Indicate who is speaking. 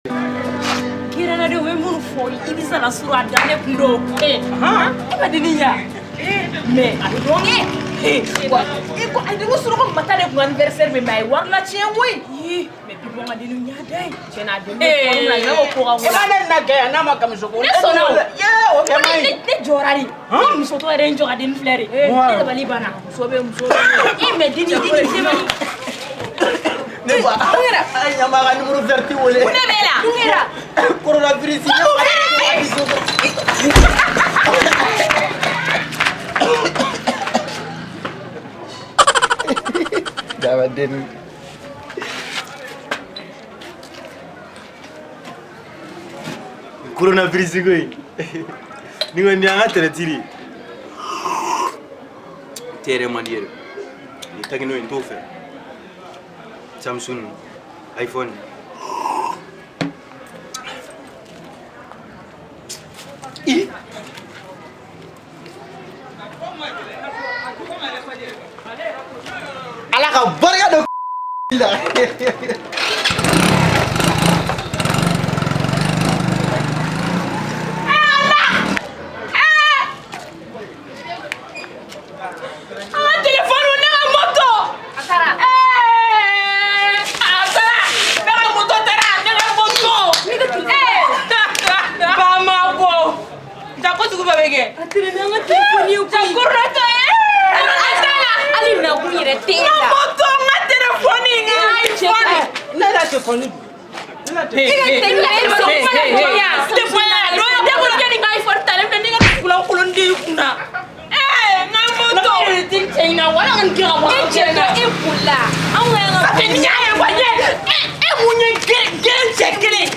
Speaker 1: Kiranadenw bɛ minnu fɔ i bɛ sala suru a dan ne kun don e ma denni ya mais a bɛ dɔn kɛ wa i ko a ko suraka mata de kun anniversaire bɛ mais a ye wari latiɲɛ koyi mais bi bɔ ka denni ɲa da ye tiɲɛ na a den bɛ forme na i b'a fɔ ko ka
Speaker 2: E b'a ne na kɛ yan n'a ma kamiso ko.
Speaker 1: Ne sɔnna o.
Speaker 2: Ye o kɛ man ɲi.
Speaker 1: Ne jɔra de ni muso tɔ yɛrɛ ye n jɔ ka denni filɛ de ne dabali banna
Speaker 3: Muso bɛ muso bɛ.
Speaker 1: E mais denni denni denni
Speaker 2: Ne ba. Ay ɲama ka numéro vert wele.
Speaker 1: Ne bɛ la mun kɛra?
Speaker 2: Coronavirus. Daba denni. Coronavirus ko in. Ni ko ni an ka tɛrɛti de. Te yɛrɛ man di yɛrɛ. Ni tagino in t'o fɛ. Samsung, iPhone. I. Ala ka barika don la.
Speaker 1: An ka téléphone ne ka moto.
Speaker 3: A taara.
Speaker 1: A taara ne ka moto taara ne ka moto.
Speaker 3: Ne ka
Speaker 1: Bamakɔ. Ja ko sugu bɛɛ bɛ kɛ.
Speaker 3: A tɛmɛ n'an ka téléphone ye
Speaker 1: Ja corona tɔ ye. A taara.
Speaker 3: Hali nakun yɛrɛ tɛ e
Speaker 1: N ka
Speaker 3: la.
Speaker 1: moto n ka téléphone n ka iPhone.
Speaker 2: Ne la téléphone dun. Ne la téléphone.
Speaker 3: E ka téléphone fana jɔnya.
Speaker 1: Ne bolo kɛ nin ka iPhone talen filɛ ne ka kulankolon de y'i kunna. N ka moto.
Speaker 3: Ne tɛ cɛ in na wala ka nin kɛ ka bɔ. E cɛ tɔ e bolila. Anw ka yan ka.
Speaker 1: Nin y'a ye wa ye e mun ye geren cɛ kelen.